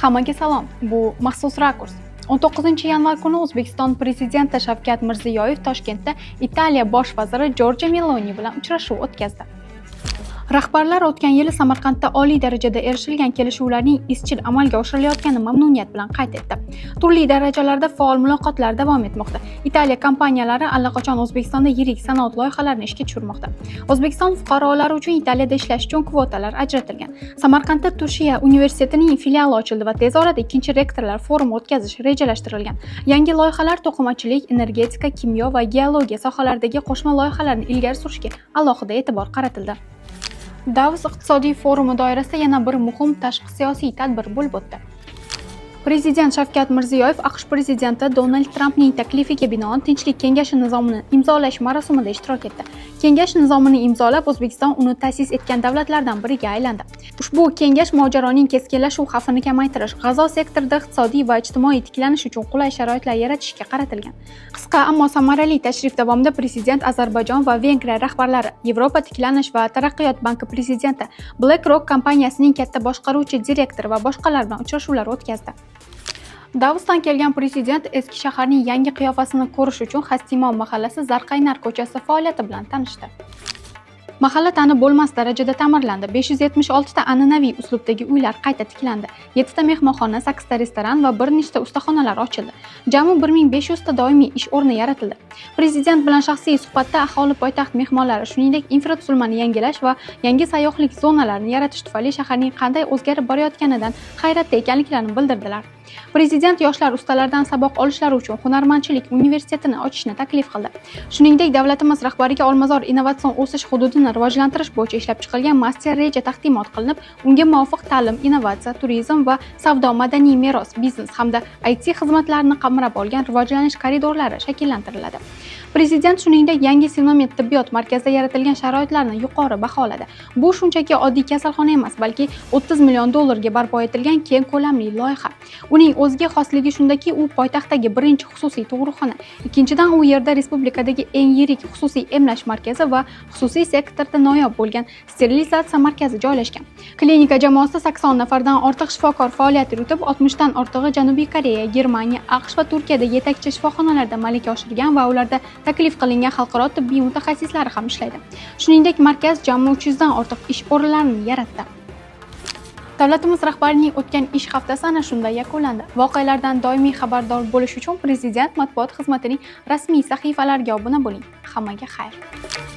Hammaga salom. Bu maxsus rakurs. 19 yanvar kuni O'zbekiston prezidenti Shavkat Mirziyoyev Toshkentda Italiya bosh vaziri Jorja Meloni bilan uchrashuv o'tkazdi. Rahbarlar o'tgan yili Samarqandda oliy darajada erishilgan kelishuvlarning izchil amalga oshirilayotganini mamnuniyat bilan qayd etdi. Turli darajalarda faol muloqotlar davom etmoqda. Italiya kompaniyalari allaqachon O'zbekistonda yirik sanoat loyihalarini ishga tushirmoqda. O'zbekiston fuqarolari uchun Italiyada ishlash uchun kvotalar ajratilgan. Samarqandda Tushiya universitetining filiali ochildi va tez orada ikkinchi rektorlar forumi o'tkazish rejalashtirilgan. Yangi loyihalar to'qimachilik, energetika, kimyo va geologiya sohalaridagi qo'shma loyihalarni ilgari surishga alohida e'tibor qaratildi. Davos iqtisodiy forumi doirasida yana bir muhim tashqi siyosiy tadbir bo'lib o'tdi. Prezident Shavkat Mirziyoyev AQSh prezidenti Donald Trampning taklifiga binoan Tinchlik kengashi nizomini imzolash marosimida ishtirok etdi. Kengash nizomini imzolab, O'zbekiston uni ta'sis etgan davlatlardan biriga aylandi. Ushbu kengash mojaroning keskinlashuv xavfini kamaytirish, G'azo sektorida iqtisodiy va ijtimoiy tiklanish uchun qulay sharoitlar yaratishga qaratilgan. Qisqa, ammo samarali tashrif davomida prezident Ozarbayjon va Vengriya rahbarlari, Yevropa tiklanish va taraqqiyot banki prezidenti, BlackRock kompaniyasining katta boshqaruvchi direktori va boshqalar bilan uchrashuvlar o'tkazdi. Davosdan kelgan prezident eski shaharning yangi qiyofasini ko'rish uchun Xastimon mahallasi Zarqaynar ko'chasi faoliyati bilan tanishdi. Mahalla tanib bo'lmas darajada ta'mirlandi. 576 ta an'anaviy uslubdagi uylar qayta tiklandi. 7 ta mehmonxona, 8 ta restoran va bir nechta ustaxonalar ochildi. Jami 1500 ta doimiy ish o'rni yaratildi. Prezident bilan shaxsiy suhbatda aholi, poytaxt mehmonlari, shuningdek, infratuzilmani yangilash va yangi sayyohlik zonalarini yaratish tufayli shaharning qanday o'zgarib borayotganidan hayratda ekanliklarini bildirdilar. Prezident yoshlar ustalardan saboq olishlari uchun hunarmandchilik universitetini ochishni taklif qildi. Shuningdek, davlatimiz rahbariga Olmazor innovatsion o'sish hududini rivojlantirish bo'yicha ishlab chiqilgan master reja taqdimot qilinib, unga muvofiq ta'lim, innovatsiya, turizm va savdo, madaniy meros, biznes hamda IT xizmatlarini qamrab olgan rivojlanish koridorlari shakllantiriladi. Prezident, shuningdek, yangi Sinomed tibbiyot markazida yaratilgan sharoitlarni yuqori baholadi. Bu shunchaki oddiy kasalxona emas, balki 30 million dollarga barpo etilgan keng ko'lamli loyiha. Uning o'ziga xosligi shundaki, u poytaxtdagi birinchi xususiy tug'ruqxona. Ikkinchidan, u yerda respublikadagi eng yirik xususiy emlash markazi va xususiy sektorda noyob bo'lgan sterilizatsiya markazi joylashgan. Klinika jamoasida 80 nafardan ortiq shifokor faoliyat yuritib, 60 dan ortig'i Janubiy Koreya, Germaniya, AQSh va Turkiyada yetakchi shifoxonalarda malaka oshirgan va ularda taklif qilingan xalqaro tibbiy mutaxassislari ham ishlaydi. Shuningdek, markaz jami 300 dan ortiq ish o'rinlarini yaratdi. Davlatimiz rahbarining o'tgan ish haftasi ana shunday yakunlandi. Voqealardan doimiy xabardor bo'lish uchun prezident matbuot xizmatining rasmiy sahifalariga obuna bo'ling. Hammaga xayr.